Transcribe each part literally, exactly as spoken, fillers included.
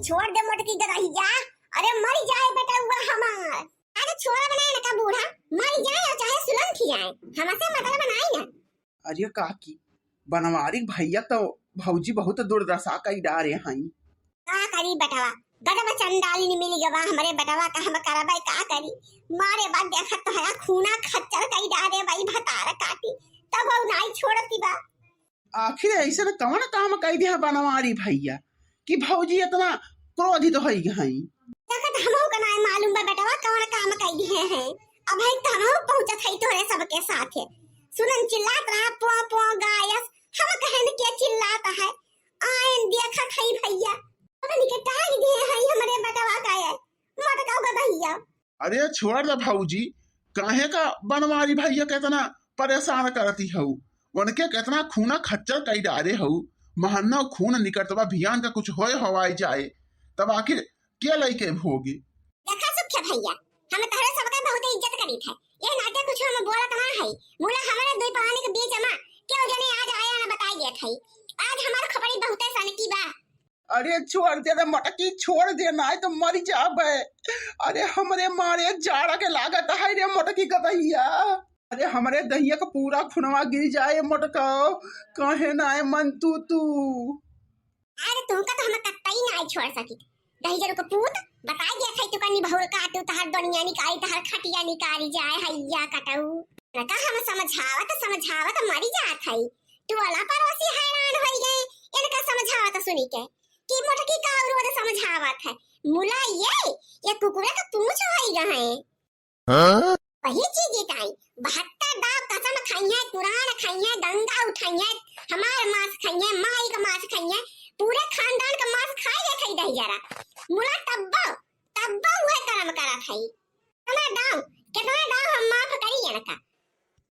छोड़ दे मोटकी गदहिया, अरे मर जाए बेटउआ हमार। अरे छोड़ा बनाए ना का बूढ़ा, मर जाए और चाहे सुलंग खी जाए, हमसे मतलब बनाई ना। अरे काकी, बनवारी भैया तो भौजी बहुत दुर्दशा कई डारे हई। का करी बेटवा, गजब चंडालिन मिल गवा हमरे बेटवा का, हम करबै का करी। मारे बाद देखत तो है खूना खच्चर कई डारे भाई भतार काटी, तब वो नाई छोड़ती बा। आखिर ऐसन कवन काम कई दिया बनवारी भैया कि भौजी इतना क्रोधित होई गई? देखत हमहू का नाई मालूम बा बेटवा कवन काम कई दिए हैं। अब है तो हमहू पहुंचत है तोरे सबके साथे। सुनन चिल्लात रहा, "पों, पों गायस।" हम कहन के चिल्लात है, आयन देखत है भैया, हमन के टांग दिए है हमरे बेटवा का ये मोटका गदहिया। अरे छोड़ दे भौजी, काहे का बनवारी भैया के इतना परेशान करती हऊ? उनके कितना खूना खच्चर कई डारे हऊ, महन्ना खून निकलत बा, भियान का कुछ होए हवाई जाए, तब आखिर के लइके भोगी? देखा सुख्या भैया, हम तहरे सबके बहुत इज्जत करीत है, ये नाते कुछ हम बोलत ना है। मुला हमारे दुई पहानी के बीच में क्यों जने आज आया ना बताई देत है। आज हमार खोपड़ी बहुते सनकी बा। अरे छोड़ दे रे मटकी, छोड़ दे, नाई तो मर जाबे। अरे हमरे मारे जाड़ा के लागत है रे मटकी गदहिया। अरे हमरे दहिया का पूरा खुनवा गिर जाए मोटका, काहे नाई मन तू तू। अरे तुमका तो हम कतई नाई छोड़ सकित। दहिजरू के पूत, बताई दिया था तू कनी बहुर काटू, तहर दुनिया निकारी, तहर खटिया निकारी जाए, हैया कटऊ। इनका हम समझावत समझावत मरी जात है। टोला पड़ोसी हैरान होई गए इनका समझावत सुनी के कि मोटकी का रोज समझावत है। मुला ये, ये कुकुरे का पूंछ होई गए। हाँ? वही चीज ताई, बहत्तर दाव कसम खाइए, कुरान खाइए, गंगा उठाइए, हमार मांस खाइए, माई का मांस खाइए, पूरे खानदान का मांस खाए गए खाई दही जरा। मुला तब्बो, तब्बो उहे करम करत है। कितना दाव, कितना दाव हम माफ करी इनका।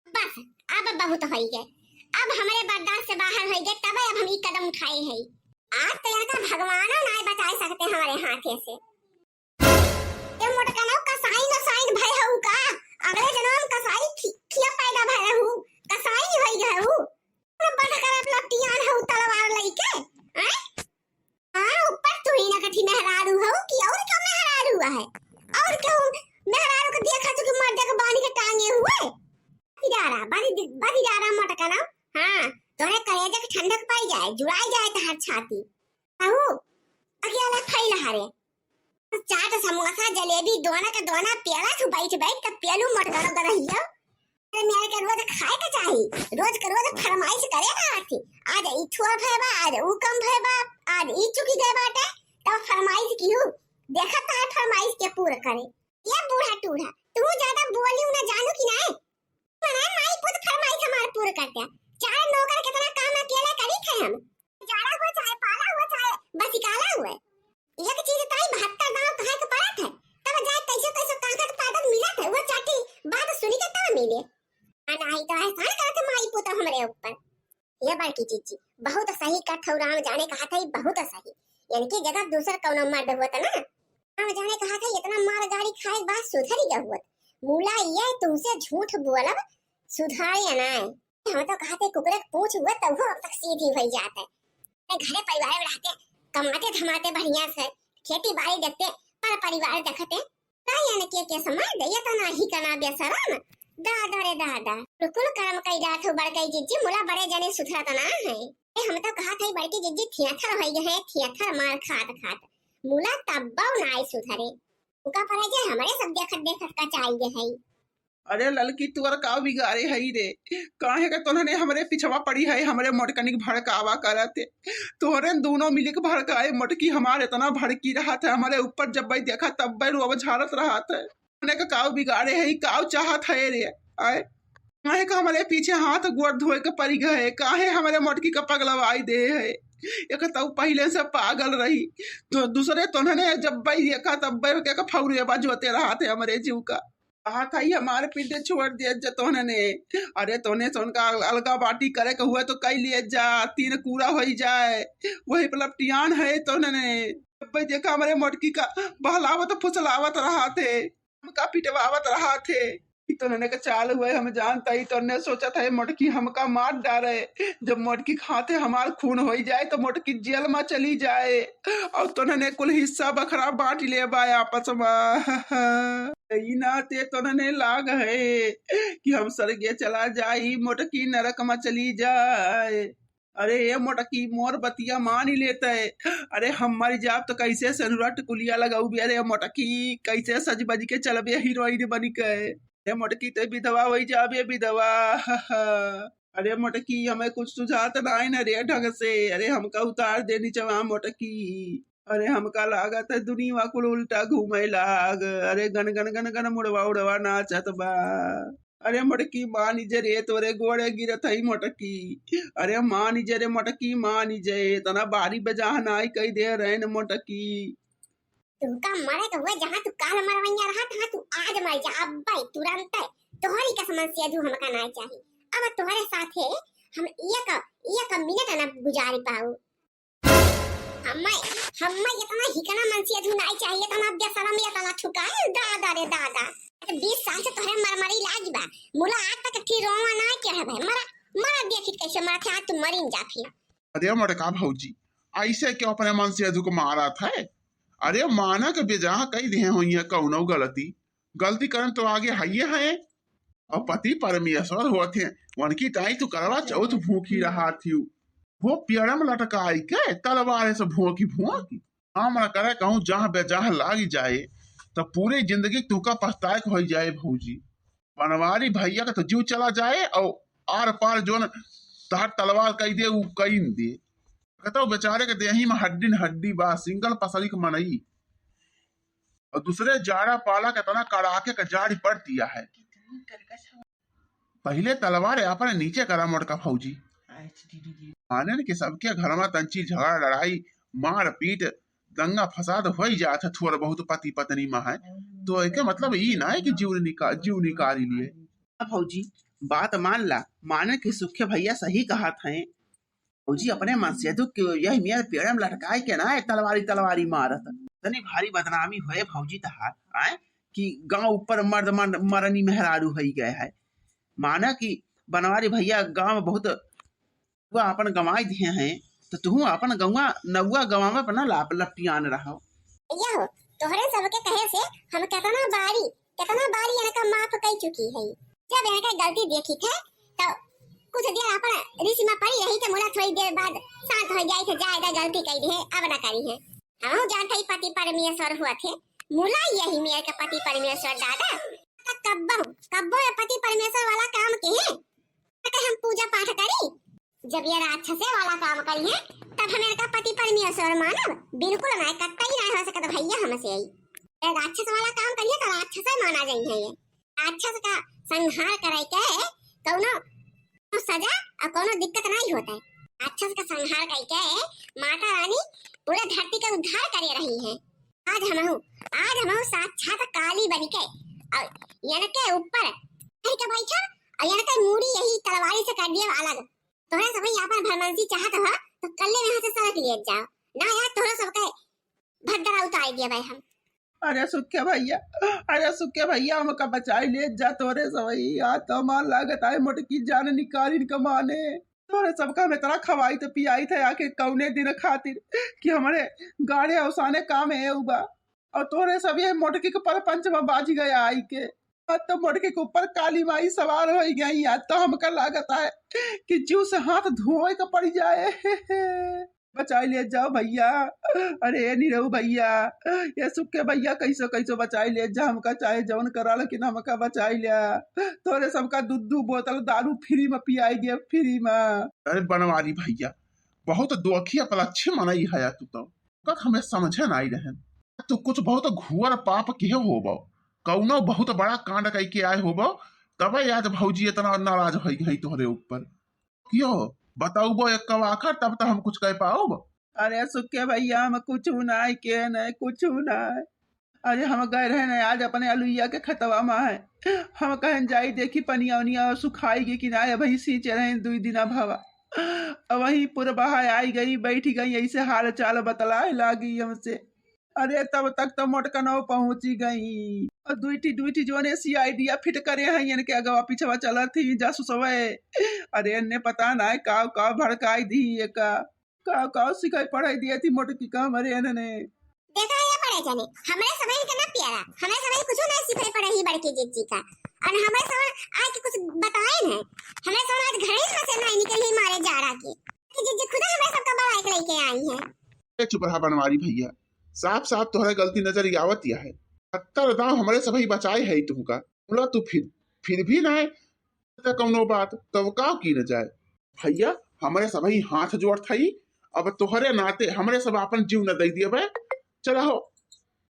बस, अब बहुत होई गए, अब हमरे बर्दाश्त से बाहर होई गए, तबे अब हम ई कदम उठाए है। आज तो इनका भगवानो नाय बचाए सकते हमारे हाथे से। ए मोटकनऊ कसाइन वसाइन भय हऊ का? अगले जन्म में कसाई खि-, खिया पैदा भय हऊ, कसाई होई गए हऊ। बंद कर अपना पियान हऊ तलवार लइके, हैं? हाँ, ऊपर तू ही ना कठी मेहरारू हऊ कि और क्यों मेहरारू है? और क्यों मेहरारू को देखा तू कि मर्दे को बांध के टांगे हुए? बतियारा, बति-, बतियारा मोटकनऊ। हाँ, तोरे कलेजे के ठंडक पाई जाए, जुड़ाई जाए तहार छाती। कहू, अकेला खइला हरे। चाट, समोसा, जलेबी, दोना के दोना पेला तू बैठ बैठ, तब पेलू मोटकनऊ गदहिया। अरे मेरे के रोज खाए के चाही, रोज के रोज फरमाइश करे ना आती। आज ई थोड़ भय बा, आज ऊ कम भय बा, आज ई चुकी गए बाटे, तब फरमाइश किहू। देखा तार फरमाइश के पूरा करे। ये बूढ़ा टूढ़ा, तू ज्यादा बोली ना जानू कि नाय? मने माई पुत फरमाइश हमार पूरा कर द्या। चार नौकर कितना काम अकेले करी थे हम। जाड़ा हुआ चाहे पाला हुआ चाहे बसिकाला हुआ। एक चीज ताई बहत्तर दांव कहे के पड़त है। तब जाए कैसे कैसे ताकत ताकत मिलत है। वो चाटी बात सुनी के तब मिले। आ नाही तो एहसान करत है माई पुत हमरे ऊपर। ये बड़की जीजी, बहुत सही कथऊ राम जाने कहा था, बहुत सही। इनकी जगह दूसर कौनो मर्द हुआ था ना। राम जाने कहा था, इतना मार गाड़ी खाए के बाद सुधरी गया हुआ। मुला ये तुमसे झूठ बोलब, सुधारे अनाए। हम तो कहा थे कुकुरे के पूंछ हुआ तो वो अब तक सीधी हो जाते। अपने घरे परिवार में रहते, कमाते धमाते बढ़िया से, खेती बाड़ी देखते, पर परिवार देखते। का यानी के, के समय दे, ये तो नाही कना बेसरम। दादा रे दादा, कुल करम कई जात हो बड़कई जिज्जी, मुला बड़े जने सुधरत ना है। ए, हम तो कहा थे बड़की जिज्जी थियथर होई गए हैं, थियथर मार खात खात। मुला तब्बो नाई सुधरे। उका पर जे हमरे सब देखत देखत का चाहिए है। अरे ललकी, तोर का बिगाड़े हई रे? काहे के तोहने हमरे पिछवा पड़ी है, हमरे मोटकनिक भड़कावा करत है। तोहरे दोनों मिली के भड़काए, मोटकी हमार इतना भड़की रहत है, हमरे ऊपर जब भाई देखा तब भाई रोब झाड़त रहत है। तोहने का काव बिगाड़े हई, काव चाहत है रे? आए, काहे का हमरे पीछे हाथ गोड़ धोए के पड़ी गए? काहे हमरे मोटकी का पगलवाई दे है? एक तो पहले से पागल रही, तो दूसरे तोहने जब भाई देखा तब भाई के फौरे बाजू होते रहत है हमरे जीव का। कहा था, "ये हमारे पीछे छोड़ दिया जे तोहने ने। अरे, तोहने से उनका अल-, अलगा बाटी करे के हुए तो कई लिए जा, तीन कूड़ा होई जाए, वही पे लपटियान है तोहने ने।" भाई देखा, हमारे मोटकी का बहलावत फुसलावत रहा थे, हमका पिटवावत रहा थे। ई तोहने के चाल हुए, हम जानत ही, तोहने सोचत है मोटकी हमका मार डारे। जब मोटकी खाते हमार खून होई जाए तो मोटकी जेल मा चली जाए और तोहने कुल हिस्सा बखरा बाँट लेबा आपस मा। ई नाते तोहने लाग है कि हम सरगे चला जाई, मोटकी नरक मा चली जाए। अरे ए मोटकी, मोर बतिया मान ही लेते। अरे हम मर जाब तो कैसे सेनुरा टिकुलिया लगउबे? अरे मोटकी, कैसे सज बज के चलबे हीरोइन बन के? अरे मोटकी, ते विधवा होई जाबे विधवा। अरे मोटकी, हमें कुछ सुझात नाई न रे ढंग से। अरे हमका उतार दे निचवा मोटकी। अरे हमका लागत है दुनिया कुल उल्टा घूमे लाग। अरे गन गन गन गन मुड़वा उड़वा नाचत बा। अरे मोटकी मानी जे रे, तोरे गोड़े गिरत हई मोटकी। अरे मानी जे रे मोटकी, मानी जे, इतना बारी बेजाह नाई कई दे रहे न मोटकी। तुमका मरे के हुए, जहाँ तू काल मरवैया रहा, तहाँ तू आज मर जा, अब्बे तुरंते। तोहरी कसमन से अजू हमका नाई चाही। अब तोहरे साथे हम एक, एक मिनट न गुजारी पाऊ। हम्मे, हम्मे इतना हिकना मन से अजू नाई चाहिए, इतना बेशरम, इतना थुकाए, दादा रे दादा। अरे बीस साल से तोहरे मरमरी लागी बा, मुला आज तक एक ठी रोवा नाई चढ़े भाई। मरा, मरा देखी कैसे मरत है, आज तू मरिन जा फिर। अरे मोटका भौजी, ऐसे क्यों अपने मन से अजू को मारत है? अरे माना के बेजाह कई देहे होइहैं कौनो गलती, गलती करन तो आगे हइये हैं। और पति परमेश्वर होत हैं, उनकी ताई तू करवा चौथ भूखी रहा थी, वो पेड़ में लटकाई के तलवार से भोंकी भोंकी। हम न करे कहूँ जहाँ बेजाह लाग जाए, तो पूरी जिंदगी तुका पछताए के होई जाए भौजी। बनवारी भैया का तो जीव चला जाए और आर पार जोन तहर तलवार कई दे, उ कई न दे। कहता बेचारे के देही में हड्डी न हड्डी बा, सिंगल पसरी के मनई। और दूसरे जाड़ा पाला के इतना कड़ाके का जाड़ी पड़ दिया है। पहिले तलवार अपन नीचे करा मोटका भौजी। माने न कि सबके घर में तंची झगड़ा लड़ाई, मारपीट, दंगा फसाद होई जात है थोड़ा बहुत पति पत्नी में है, तो एके मतलब ई ना है कि जीव निका-, जीव निकाल लिए। अब भौजी बात मान ला, माने कि सुखे भैया सही कहत हैं। भौजी अपने मन से दुख के यही मेर पेड़ में लटकाए के ना है तलवारी तलवारी मारत। तनी भारी बदनामी होए भौजी तहार, आए कि गांव ऊपर मर्द मर-, मरनी मेहरारू होई गए है। माना कि बनवारी भैया गांव में बहुत नउआ अपन गंवाई दिहे हैं, तो तुहू अपन गंवा नउआ गंवावे पर ना लाप लपटियान रहो। भैया हो, तोहरे सबके कहे से हम केतना बारी, केतना बारी इनका माफ कई चुकी है। जब इनका गलती देखी थे, तो कुछ दिन अपन ऋषि में पड़ी रही थे, मुला थोड़ी देर बाद शांत हो जाई थे, जायदा गलती कई दिहे, अब ना करी है। हम जानते ही पति परमेश्वर हुआ थे, मुला यही मेर के पति परमेश्वर दादा, तो कब्बो, कब्बो ये पति परमेश्वर वाला काम के हैं। अगर हम पूजा पाठ करी, जब ये राक्षसे वाला काम करी है, तब हम इनका पति परमेश्वर मानब? बिल्कुल ना, कतई ना हो सकत भैया हमसे। ये राक्षस वाला काम करी है, तो राक्षस माना जाई है ये। राक्षस का संहार करे के कौनो सजा और कौनो दिक्कत नहीं होता है। राक्षस का संहार करके माता रानी पूरे धरती का उद्धार करे रही है। आज हमहू, आज हमहू साक्षात काली बन के और इनके ऊपर चढ़ के बैठब और इनके मूड़ी यही तलवारी से कर दिए अलग। तोहरे सब यहाँ पर भरमंसी चाहत हो तो कल्ले में यहाँ से सड़क लिए जाओ ना यार, तोहरे सबके भद्दरा उतार दिए भाई हम। अरे सुखे भैया, अरे सुखे भैया, हमका बचाई ले जा तोरे सवई। आज तो हमार लागत आए मोटकी जान निकालिन के माने। तोरे सबका हम इतना खवाई तो पियाई थे आके कौने दिन खातिर कि हमरे गाड़े अवसाने काम है उबा। और तोरे सब ये मोटकी के परपंच में बाज गया आई के। आज तो मोटकी के ऊपर काली माई सवार हो गई। आज तो हमका लागत आए कि जीव से हाथ धोए के पड़ जाए। बचाई ले जाओ भैया। अरे निरहू भैया, ये सुखे भैया, कैसो कैसो बचाई ले जा हमका, चाहे जौन करा, लेकिन हमका बचाई ले। तोरे सबका दू दू बोतल दारू फ्री में पियाई दिए, फ्री में। अरे बनवारी भैया, बहुत दोखी अपलच्छी मनई है तू तो। कत हमें समझे नाई रहन। तू कुछ बहुत घोर पाप किहे होबो, कौनो बहुत बड़ा कांड कई के आए होबो, तबे आज भौजी इतना नाराज हो गई तोहरे ऊपर। कियो, बताउबो एक आखर, तब तो हम कुछ कह पाउब। अरे सुखे भैया, हम कुछ ना के नहीं, कुछ ना। अरे हम गए रहे ना आज अपने अलुइया के खतवा में है, हम कहन जाई देखी पनिया उनिया सुखाई गई कि ना, अभी सींचे रहे दुई दिना भवा। अब वहीं पुरबहा आई गई, बैठी गई, ऐसे हाल चाल बतलाए लागी हमसे। अरे तब तक तो मोटकनो पहुंची गई। और दुई ठी, दुई ठी जोने सी आइडिया फिट करे हैं, इनके अगवा पिछवा चलत ही जासूसवे। अरे, इन्ने पता नाय काव काव भड़काई दी एका, काव काव सिखाई पढ़ाई दिया थी मोटकी का हमरे इन्हने। देखा ये बड़े जने, हमरे समय के ना प्यारा, हमरे समय कुछ ना सिखाई पढ़ाई बड़की जिज्जी का। और हमरे समय आए के कुछ बताए न, हमरे समय आज घरे में से नहीं निकले मारे जाड़ा के। कि जिज्जी खुदा हमरे सबका बड़ा एक लेके आई है। ए, चुप रहा बनवारी भैया, साफ साफ तोहरा गलती नजर आवत या है। सत्तर दांव हमरे सबही बचाए है तुमका, बोला तू फिर, फिर भी ना है, त कौनो बात, तब का की न जाए। भैया, हमरे सबही हाथ जोड़त हई, अब तोहरे नाते हमरे सब आपन जीव न दे दिए बे। चला हो,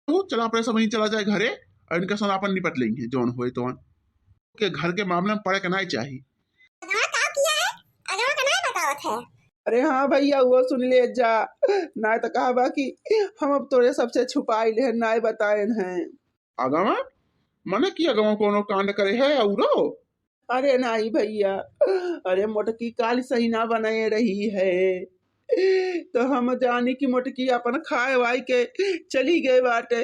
हो, चला अपने सबही चला जाए घरे, और इनका सन आपन निपट लेंगे, जौन होए तौन। के घर के मामला में पड़े के नाई चाही। अगवा का किया है? अगवा का नाई बतावत है। अरे हाँ भैया, वो सुन ले जा, नाई तो कहा बा कि हम अब तोरे सबसे छुपाई ले, नाई बताएन हैं। अगवा? मने कि अगवा कोनो कांड करे है औरो? अरे नाई भैया, अरे मोटकी काल सही ना बनाए रही है, तो हम जानी कि मोटकी अपन खाए वाई के चली गए बाटे।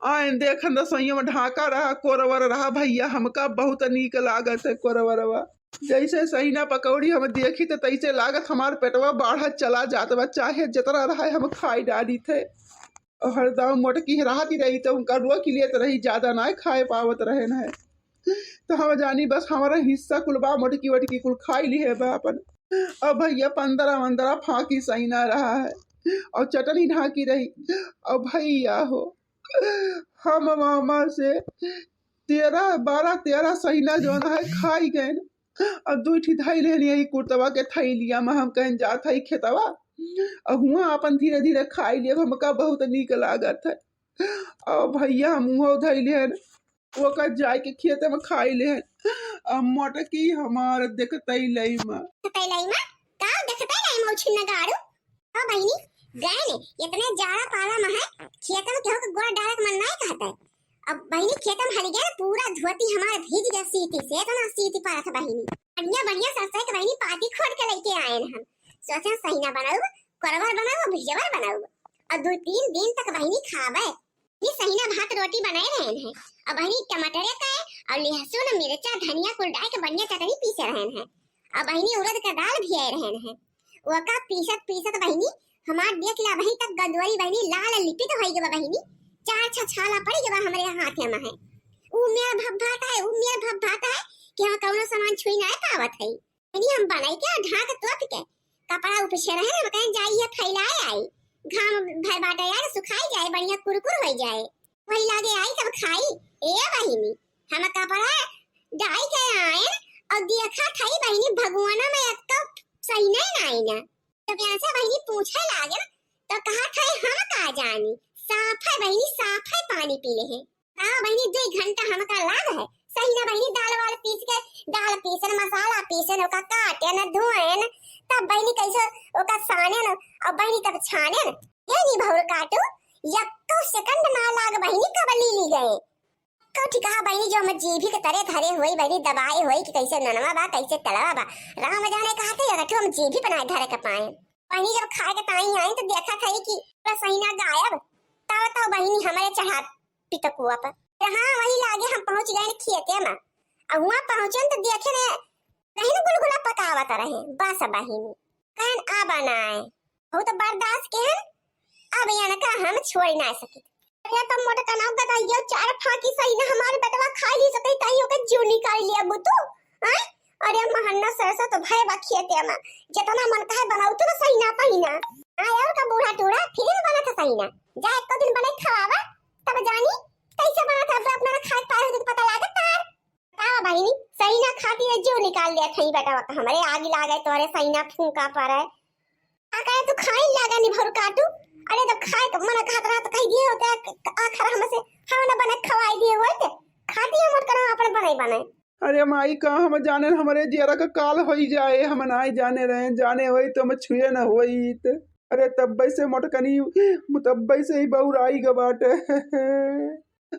आइन देखन रसोइया में ढाका रहा, कोरवर रहा। भैया, हमका बहुत नीक लागत है कोरवरवा। जैसे सहिना पकौड़ी हम देखी त तैसे लागत हमार पेटवा बाढ़त चला जात बा, चाहे जतरा रहा हम खाई डाली थे। और हरदम मोटकी रहती रही तो उनका रोक लेत रही, ज्यादा ना खाए पावत रहे न है। तो हम जानी बस हमारा हिस्सा कुल बा, मोटकी वोटकी कुल खाई ली है बा अपन। अब भैया पंद्रह वंद्रह फांकी सही ना रहा है और चटनी ढाकी रही। अब भैया हो, हम मामा से तेरह, बारह तेरह सही ना जौन है खाई गए। अब दुई ठी धई लेहन यही कुर्तवा के थैलिया में, हम कहन जात हई खेतवा, अब हुआ अपन धीरे धीरे खाई लेब, हमका बहुत नीक लागत है। अब भैया हम उहो धई लेहन, ओकर जाए के खेते में खाई लेहन। अब मोटकी हमार देखतई लई माँ। देखतई लई माँ? का देखतई लई माँ उछिन नगाड़ू? ओ बहिनी, गए ने, इतने जाड़ा पाला में है, खेत में केहू के गोड़ डाले के मन नाय कहत है। अब बहिनी खेत में हली गए, पूरा धोती हमार भीज गया सीटी से, इतना सीटी पड़त है बहिनी। बढ़िया बढ़िया सरसों के बहिनी पाती खोद के लेके आए हैं हम। सोचे सहिना बनाउब, कोरवर बनाउब, भुजवर बनाउब। और दो तीन दिन तक बहिनी खावे। ये सहिना भात रोटी बनाए रहे हैं। अब बहिनी टमाटर का है और लहसुन, मिर्चा, धनिया कुल डाल के बढ़िया चटनी पीसे रहे हैं। अब बहिनी उड़द का दाल भियाए रहे हैं। ओका पीसत पीसत बहिनी हमार देख ला बहिनी तक गदवरी बहिनी लाल लिपित होई गवा बहिनी। चार छह छाला पड़ी गवा हमरे हाथ में है। ऊ मेर भभात है, ऊ मेर भभात है कि हम कौनो सामान छुई ना पावत है। बहिनी हम बनाई के और ढाक तोप के कपड़ा उपसे रहे, हम कहें जाई है फैलाए आई, घाम भर बाटे यार सुखाई जाए, बढ़िया कुरकुर हो जाए, वही लागे आई तब खाई। ए बहिनी, हम कपड़ा डाई के आए और देखा था बहिनी भगवाना में एक तो सही नहीं ना आई ना। तो प्यार से बहिनी पूछे लागे तो कहा था हम का जानी, साफ है बहिनी, साफ है पानी पी ले हैं। हाँ बहिनी, दुई घंटा हमका लाग है। सही ना बहिनी, दाल वाल पीस के, दाल पीसन, मसाला पीसन, ओका काटेन, धोएन, तब बहिनी कैसे ओका सानेन, और बहिनी तब छानेन। ये नी भौर काटू, यक्को सेकंड ना लाग बहिनी, कब ली ली गए। को ठिकाहा बहिनी, जो हम जीभी के तरे धरे होई बहिनी, दबाए होई कि कैसे ननवा बा, कैसे तलवा बा। राम जाने कहा थे, अगर हम जीभी बनाए धरे के पाए। बहिनी जब खाए के ताई आई तो देखा था कि पूरा सहिना गायब। तब तो बहिनी हमारे चढ़ा पितकुआ पर। हाँ, वही लागे हम पहुंच गए खेते में। अब वहाँ पहुंचन तो देखे ने कहीं गुलगुला पकावत रहे। बस बहिनी कहन आ बनाए, बहुत बर्दाश्त के हन, अब इनका हम छोड़ ना सकित। अरे तो मोटकना गदइयो, चार फाकी सही ना हमारे बेटवा खा ली सके, कहीं ओके जीव निकाल लिया बुतू। आय, अरे महन्ना सरसों तो भय बा खेते में, जितना मन कहे बनाऊ तू ना सही ना पहिना। आय और का बूढ़ा टूढ़ा फिर न बना था सही ना, जा एक दिन बने खवावा, तब जानी कैसे बना था, अपना खाए पाए हो तो पता लागत तार। का बहिनी, सही ना खाती है, जीव निकाल लिया था बेटा, हमरे आग लागे तोरे सही ना फूका पड़े। आ कहे तू खाई लागा नी भर काटू। अरे जब खाए के मन कहत रहा तो कह दिए होते, आखिर हमसे हम ना बने खवाई दिए होते, खाती हम उठ कर अपन बने बने। अरे माई, का हम जाने हमरे जियरा का काल होई जाए, हम नाई जाने रहे, जाने होई तो हम छुए न होई। अरे तब से मोटकनी, तब से ही बउराई ग बाटे।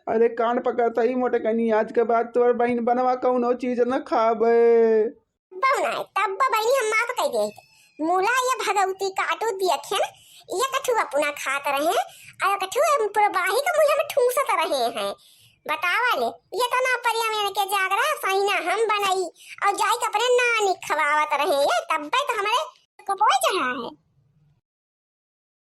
अरे कान पकड़ता ही मोटकनी, आज के बाद तोर बहिन बनवा कौनो चीज न खाबे। बउनाए, तब बहिनी हम माफ कह दे। मुला ये भगवती काटू दियखन, ये कठु अपना खात रहे, और कठु प्रवाही के मुँह में ठूसत रहे हैं। बतावा ले, ये तो ना परिया में के जागरा सहिना हम बनाई और जाई के अपने नानी खवावत रहे, ये तब्बे तो हमारे को पोए चढ़ा है।